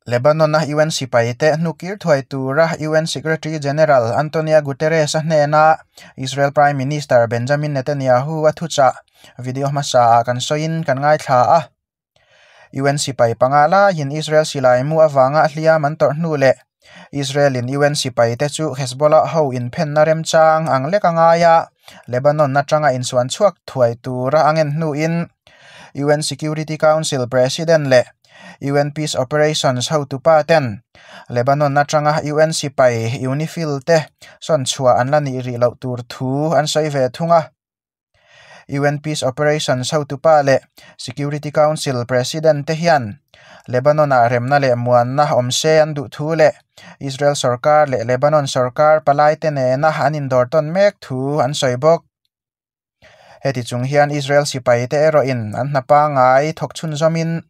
Lebanon-a UN sipaite hnukir thuai tura UN Secretary General Antonio Guterres-a hnena Israel Prime Minister Benjamin Netanyahu a thuchah video hmasaah kan sawiin kan ngaithla a. UN sipai panga laiin Israel silai mu avanga hliam an tawrh hnu leh Israel-in UN sipaite chu Hezbollah ho inphenna remchang ang lek a ngai a, Lebanon atanga insuan chhuak thuai tura a ngen hnuin UN Security Council President leh UN Peace Operations hotupa ten Lebanon atanga UN sipai UNIFIL te sawn chhuah an la nih rih loh tur thu an sawi ve thung a. UN Peace Operations hotupa leh Security Council President te hian Lebanon-ah remna leh muanna awm se an duh thu leh Israel sorkar leh Lebanon sorkar palaite nena an indawr tawn mek thu an sawi bawk. Heti chung hian Israel sipaite erawhin an hna pangngai thawk chhunzawmin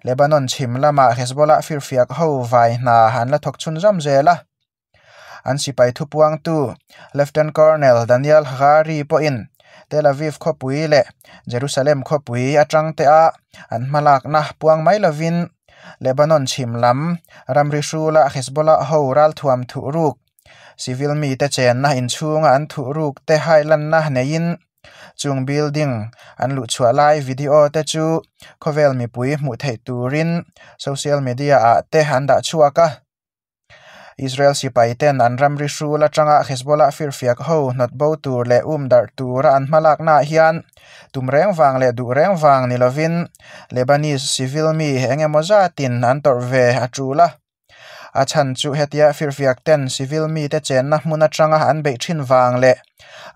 Lebanon chhim lamah Hezbollah firfiak ho vai hna an la thawk chhunzawm zel a. An sipai thupuangtu Lieutenant Colonel Daniel Hagari pawhin Tel Aviv khawpui leh Jerusalem khawpui atang te a an hmalakna puang mai lovin Lebanon chhim lam ramri hrula Hezbollah ho ralthuam thuh ruk civil mite chenna inchhunga an thuh ruk te hailanna neiin chung building an luhchhuah lai video te chu khawvel mipui hmuh theih turin social media ah te an dah chhuak a. Israel sipai ten an ramri hrul atanga Hezbollah firfiak ho hnawt bo tur leh um darh tura an hmalaknaah hian tum reng vang leh duh reng vang ni lovin Lebanese civil mi eng emaw zatin an tawrh ve a tul a. A chhan chu hetia firfiak ten civil mite chenna hmun atanga an beih thin vang leh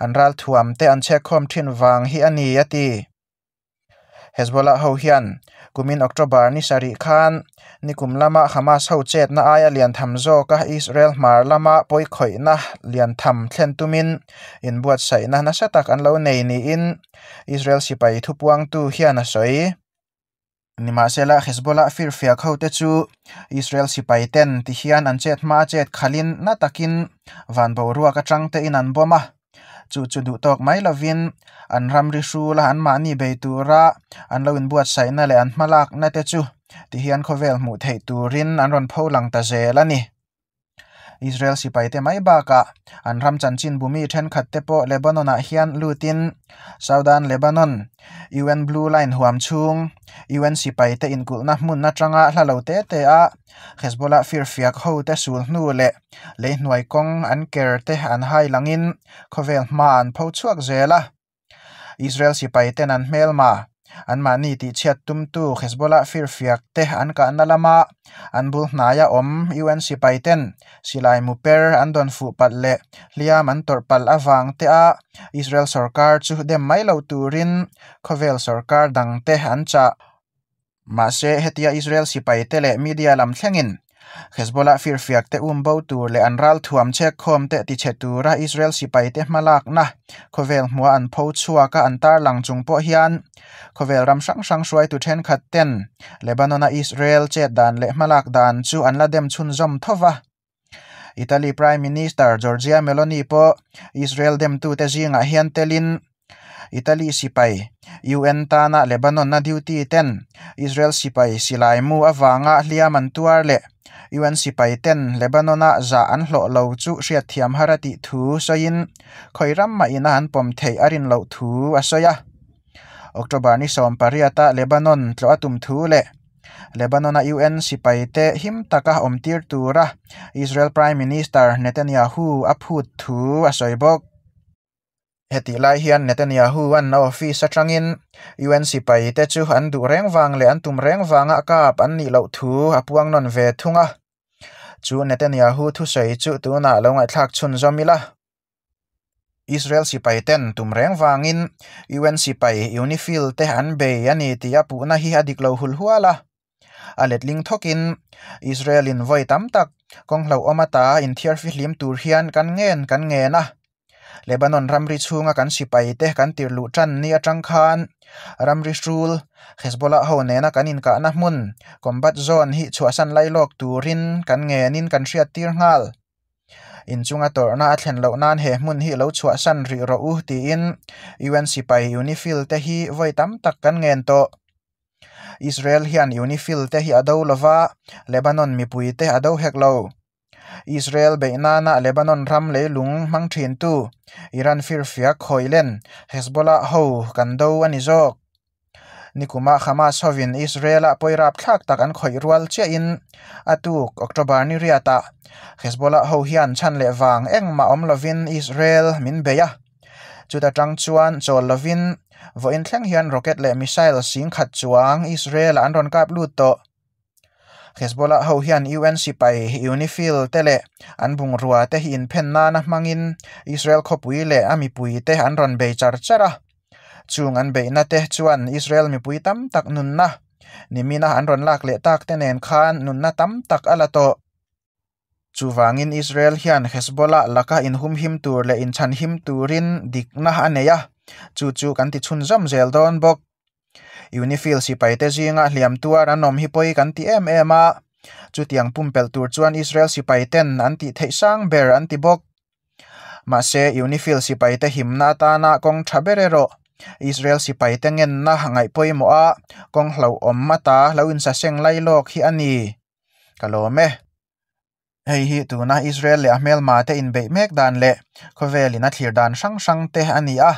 an ralthuam te an chhekkhawm thin vang hi a ni, a ti. Hezbollah ho hian kumin October ni sarih khan nikum lama Hamas ho chetna aia lian tham zawka Israel hmar lama pawikhawihna lian tham thlen tumin inbuatsaihna nasa tak an lo nei niin Israel sipai thupuangtu hian a sawi. Nimahsela, Hezbollah firfiak hote chu Israel sipai ten ti hian an chet hma chet khalin na takin van boruak atang tein an bawm a. Chu chu duh tawk mai lovin an ramri hrula anmahni bei tura an lo inbuatsaihna leh an hmalakna te chu ti hian khawvel hmuh theih turin an rawn pho lang ta zel a ni. Israel sipaite mai bakah an ram chanchin bumi thenkhat te pawh Lebanon-ah hian lutin Southern Lebanon, UN Blue Line huam chhung, UN sipaite inkulhna hmun atanga hla lo te te a Hezbollah firfiak hote sul hnu leh leihnuai kawng an ker te an hai langin khawvel hma an pho chhuak zel a. Israel sipai ten an hmelma, anmahni tihchhiat tumtu Hezbollah firfiak te an kahna lama an bul hnaia awm UN sipai ten silai mu per an dawn fuh palh leh hliam an tawrh palh avang te a Israel sorkar chu dem mai lo turin khawvel sorkar dang te an chah. Mahse, hetia Israel sipaite leh media lam thlengin Hezbollah firfiakte um bo tur leh an ral thuam chhekkhawm te tichhe tura Israel sipaite hmalakna khawvel hmua an pho chhuak a an tarlang chung pawh hian khawvel ram hrang hrang hruaitu thenkhat ten Lebanon-a Israel chet dan leh hmalak dan chu an la dem chhunzawm tho va. Italy Prime Minister Giorgia Meloni pawh Israel demtute zingah hian telin Italy sipai UN tana Lebanon-a duty ten Israel sipai silai mu avanga hliam an tuar leh UN sipai ten Lebanon-a zah an hlawh lo chu hriatthiam har a tih thu sawiin khawi ram mah ina an pawm theih a rin loh thu a sawi a. October ni 18-a Lebanon tlawh a tum thu leh Lebanon-a UN sipaite him taka awmtir tura Israel Prime Minister Netanyahu a phut thu a sawi bawk. Hetih lai hian Netanyahu-a'n a office atangin UN sipaite chu an duh reng vang leh an tum reng vanga kap an nih loh thu a puang nawn ve thung a. Chu Netanyahu thusawi chu tunah lo ngaihthlak chhunzawm ila. Israel sipai ten tum reng vangin UN sipai UNIFIL te an bei a ni tih a puhna hi a dik lo hul hual a. A letling thawkin Israel in vawi tam tak kawng hlauhawm ata inthiar fihlim tur hian kan ngen kan ngen a. Lebanon ramri chhunga kan sipai te kan tir luh tan ni atang khan ramri hrul Hezbollah ho nena kan inkahna hmun combat zone hi chhuahsan lailawk turin kan ngenin kan hriattir nghal. Inchunga tawrhna a thlen loh nan he hmun hi lo chhuahsan rih rawh u tiin UN sipai UNIFIL te hi vawi tam tak kan ngen tawh. Israel hian UNIFIL te hi a do lova, Lebanon mipui te a do hek lo. Israel beih nana Lebanon ram leilung hmang thintu Iran firfiak khawilen Hezbollah ho kan do a ni zawk. Nikuma Hamas hovin Israel-a pawirap thlak tak an khawih rual chiahin a tuk October ni riatah Hezbollah ho hian chhan leh vang engmah awm lovin Israel min bei a. Chuta tang chuan chawl lovin vawiin thleng hian rocket leh missile sing khat chuang Israel an rawn kap lut tawh. Hezbollah ho hian UN sipai UNIFIL te leh an bungrua te hi inphen nana hmangin Israel khawpui leh a mipui te an rawn bei char char a. Chung an beihna te chuan Israel mipui tam tak nunna nimina an rawn lak leh tak te nen khan nunna tam tak a la tawh. Chuvangin Israel hian Hezbollah laka inhumhim tur leh inchhanhim turin dikna a nei a, chu chu kan ti chhunzawm zel dawn bawk. UNIFIL sipai te zinga hliam tuar an awm hi pawi kan ti em em a, chutiang pumpelh tur chuan Israel sipai ten an tih theih sang ber an ti bawk. Mahse, UNIFIL sipaite himna atana kawng tha ber erawh Israel sipaite ngenna ngaih pawimawh a, kawng hlauhawm ata lo insaseng lai lawk hi a ni. Ka lawm e. Hei hi tuna Israel leh a hmelma te inbeih mek dan leh khawvelin a thlir dan hrang hrang te a ni a.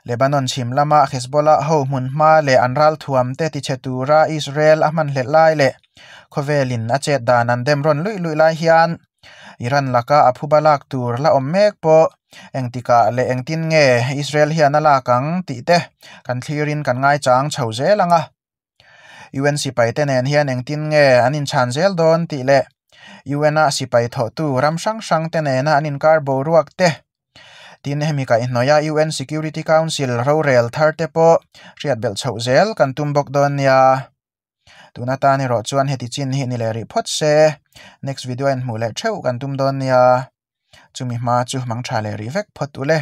Lebanon chhim lama Hezbollah ho hmunhma leh an ralthuam te tichhe tura Israel a hmanhlelh lai leh khawvelin a chet dan an dem rawn luih luih lai hian Iran laka a phuba lak tur la awm mek pawh engtikah leh engtin nge Israel hian a lak ang tih te kan thlirin kan ngaichang chho zel ang a. UN sipai te nen hian engtin nge an inchhan zel dawn tih leh UN a sipai thawhtu ram hrang hrang te nena an inkar boruak te tin hemi kaihhnawih a UN Security Council rorel thar te pawh hriat belh chhoh zel kan tum bawk dawn nia. Tun atan erawh chuan heti chin hi ni leh rih phawt se next video a inhmuh leh theuh kan tum dawn nia. Chumi hma chu hmang tha leh rih vek phawt ule.